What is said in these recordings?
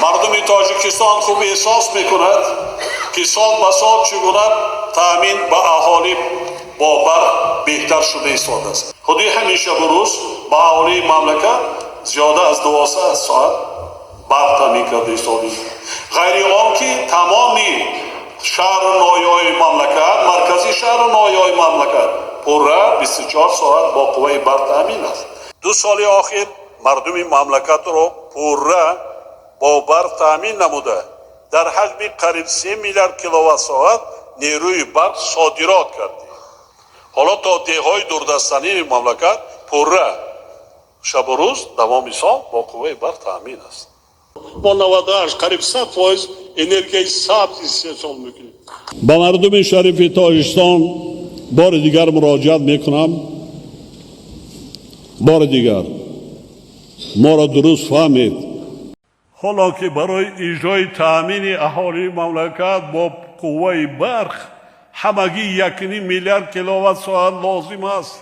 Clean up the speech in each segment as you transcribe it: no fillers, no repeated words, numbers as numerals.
Мардуми Тоҷикистон хуб эҳсос мекунад, ки сол ба сол чӣ гуна таъмин ба аҳолӣ бо барқ беҳтар шуда истодааст. Худи ҳамин шабу рӯз ба аҳолии мамлакат зиёда аз 12 соат барқ таъмин карда истодем. Ғайри он ки тамоми шаҳру ноҳияҳои мамлакат, маркази шаҳру ноҳияҳои мамлакат пурра 24 соат бо қувваи барқ таъмин аст. 2 соли охир мардуми мамлакатро пурра бо барқ таъмин намуда, дар ҳаҷми қариб 3 миллиард киловатт-соат нерӯи барқ содирот кардем. Ҳоло то деҳҳои дурдастарини мамлакат пурра шабу рӯз давоми сол бо қувваи барқ таъмин аст. Мо 98, қариб 100% энергияи сабз истеҳсол мекунем. Ба мардуми шарифи Тоҷикистон бори дигар муроҷиат мекунам. Бори дигар моро дуруст фаҳмед. Ҳоло ки барои иҷрои таъмини аҳолии мамлакат бо қувваи барқ ҳамагӣ 1,5 миллиард киловатт соат лозим аст,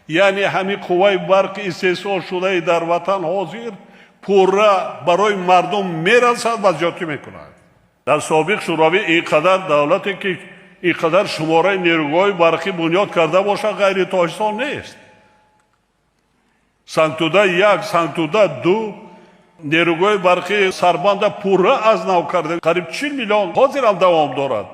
яъне ҳамин қувваи барқи истеҳсолшудаи дар ватан ҳозир пурра барои мардум мерасад ва зиёдтӣ мекунад. Дар собиқ Шӯравӣ ин қадар давлате, ки ин қадар шумораи нерӯгоҳи барқӣ бунёд карда бошад, ғайри Тоҷикистон нест. Сангтуда 1, Сангтуда 2, нерӯгоҳи барқи Сарбанда пурра аз нав карда, қариб 40 миллион, ҳозирам давом дорад.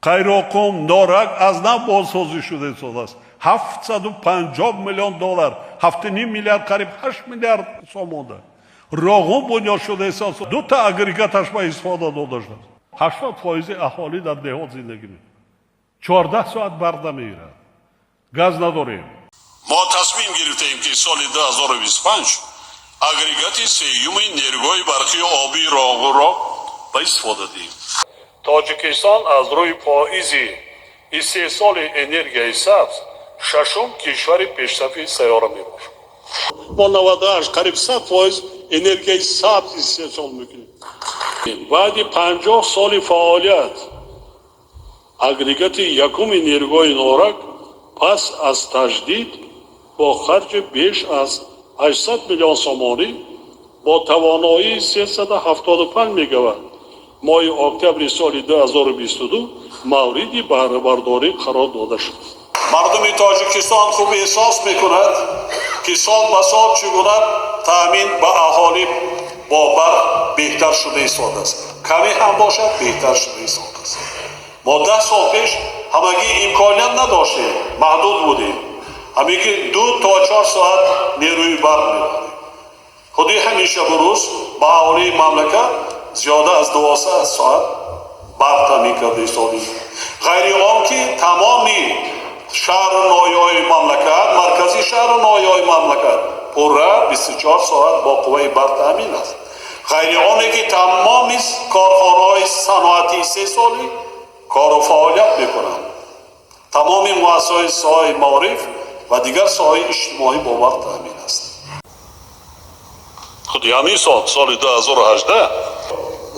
Қайроқум, Норак аз нав бозсозӣ шуда истодааст, 750 миллион доллар, 7,5 миллиард, қариб 8 миллиард сомонда. Роғун бунёд шуда истодааст, дута агрегаташ ба истифода дода шудааст. 80 фоизи аҳолӣ дар деҳот зиндагӣ мекунад, 14 соат барқ намегирад, газ надорем. Мо тасмим гирифтаем, ки соли 2025 агрегати сеюми нерӯгоҳи барқии обии Роғунро ба истифода диҳем. Тоҷикистон аз рӯи фоизи истеҳсоли энергияи сабз шашум кишвари пешсафи сайёра мебошад. Мо 98, қариб 100% энергияи сабз истеҳсол мекунем. Баъди 50 соли фаъолият агрегати якуми нерӯгоҳи Норак пас аз таҷдид бо харҷи беш аз 800 миллион сомонӣ бо тавоноии 375 мегаватт моҳи октябри соли 2022 мавриди баҳрабардорӣ қарор дода шуд. Мардуми Тоҷикистон хуб эҳсос мекунад, ки сол ба сол чӣ гуна таъмин ба аҳолӣ бо барқ беҳтар шуда истодааст, каме ҳам бошад, беҳтар шуда истодааст. Мо 10 сол пеш ҳамагӣ имконият надоштем, маҳдуд будем, ҳамин ки 2 то 4 соат нерӯи барқ медодем. Худи ҳамин шабу рӯз ба аҳолии мамлакат зиёда аз 12 соат барқ таъмин карда истодем. Ғайри он ки тамоми шаҳру ноҳияҳои мамлакат, маркази шаҳру ноҳияҳои мамлакат пурра 24 соат бо қувваи барқ таъмин аст. Ғайри оне ки тамоми корхонаҳои саноатии истеҳсолӣ кору фаъолият мекунанд, тамоми муассисаҳои соҳаи маориф ва дигар соҳаи иҷтимоӣ бо барқ таъмин аст. Худи ҳамин сол, соли 2018,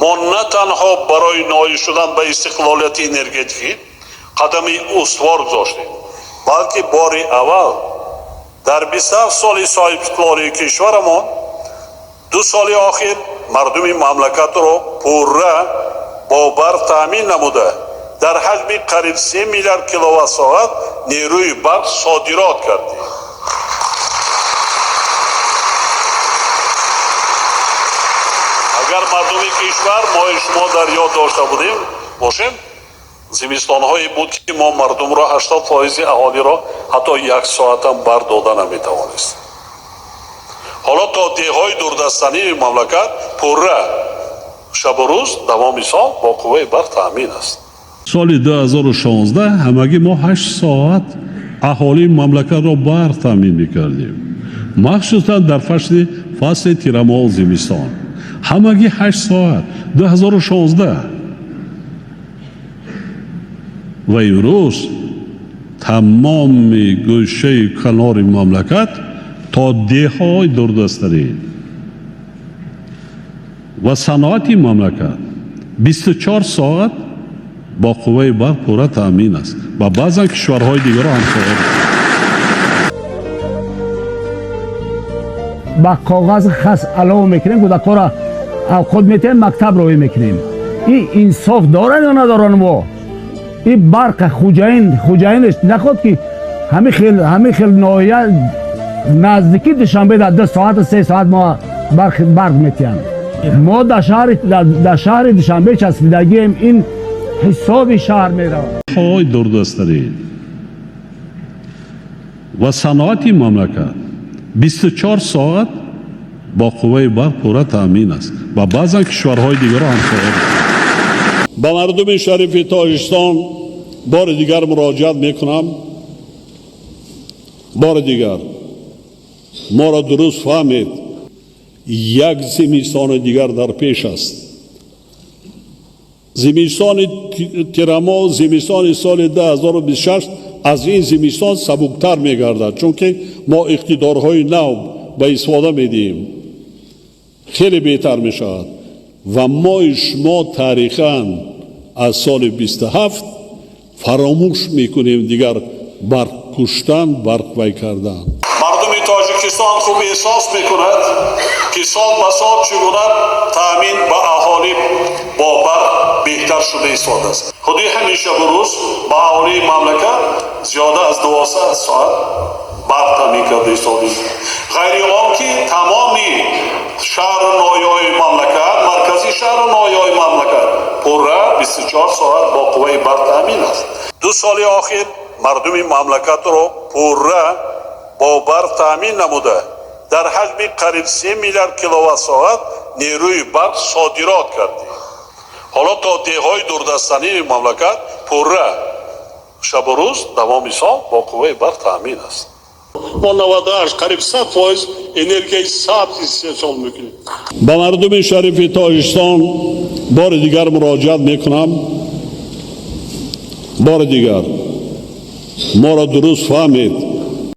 мо на танҳо барои ноил шудан ба истиқлолияти энергетикӣ қадами устувор гузоштем, балки бори аввал дар 27 соли соҳибистиқлолии кишварамон 2 соли охир мардуми мамлакатро пурра бо барқ таъмин намуда, дар ҳаҷми қариб 3 миллиард киловатт соат нерӯи барқ содирот кардем. Агар мардуми кишвар, мои шумо дар ёд дошта будем бошем, зимистонҳое буд, ки мо мардумро, 80 фоизи аҳолиро ҳатто як соатам барқ дода наметавонист. Ҳоло то деҳҳои дурдастарини мамлакат пурра шабу рӯз давоми сол бо қувваи барқ таъмин аст. Соли 2016 ҳамагӣ мо 8 соат аҳолии мамлакатро барқ таъмин мекардем, махсусан дар фасли тирамоҳу зимистон, ҳамагӣ 8 соат 2016. Ва имрӯз тамоми гӯшаи канори мамлакат то деҳҳои дурдастарин ва саноати мамлакат 24 соат бо қувваи барқ пурра таъмин аст ва баъзан кишварҳои дигарро ҳамсоя. Ба коғази хас алова мекунем, кӯдакҳоро. Авқот метиҳем, мактаб роҳӣ мекунем. Ин инсоф доранд ё надоранд? Мо ин барқа хуҷаин, хуҷаинаш наход, ки ҳамин хел ноҳия наздики Душанбе дар 2 соату 3 соат мо барқ метиҳанд. Мо дар шаҳри Душанбе часпидагием, ин ҳисоби шаҳр меравад. Ҳои дурдасттарин ва саноати мамлакат 24 соат бо қувваи барқ пурра таъмин аст ва баъзан кишварҳои дигарро ҳамсоя. Ба мардуми шарифи Тоҷикистон бори дигар муроҷиат мекунам. Бори дигар моро дуруст фаҳмед: як зимистони дигар дар пеш аст, зимистони тирамоҳ, зимистони соли 2026 аз ин зимистон сабуктар мегардад, чунки мо иқтидорҳои нав ба истифода медиҳем, хеле беҳтар мешавад ва мои шумо таърихан аз соли 27 фаромӯш мекунем дигар барқ куштан, барқ вай кардан. Мардуми Тоҷикистон хуб эҳсос мекунад, ки сол ба сол чӣ гуна таъмин ба аҳолӣ бо барқ беҳтар шуда истодааст. Худи ҳамин шабу рӯз ба аҳолии мамлакат зиёда аз 12 соат барқ таъмин карда истодем. Ғайри он ки тамоми шаҳру ноҳияҳои мамлакат, маркази шаҳру ноҳияҳои мамлакат пурра 24 соат бо қувваи барқ таъмин аст. 2 соли охир мардуми мамлакатро пурра бо барқ таъмин намуда, дар ҳаҷми қариб 3 миллиард киловатт соат нерӯи барқ содирот кардем. Ҳоло то деҳҳои дурдастарини мамлакат пурра шабу рӯз давоми сол бо қувваи барқ таъмин аст. Мо 98, қариб 100% энергияи сабз истеҳсол мекунем. Ба мардуми шарифи Тоҷикистон бори дигар муроҷиат мекунам. Бори дигар моро дуруст фаҳмед.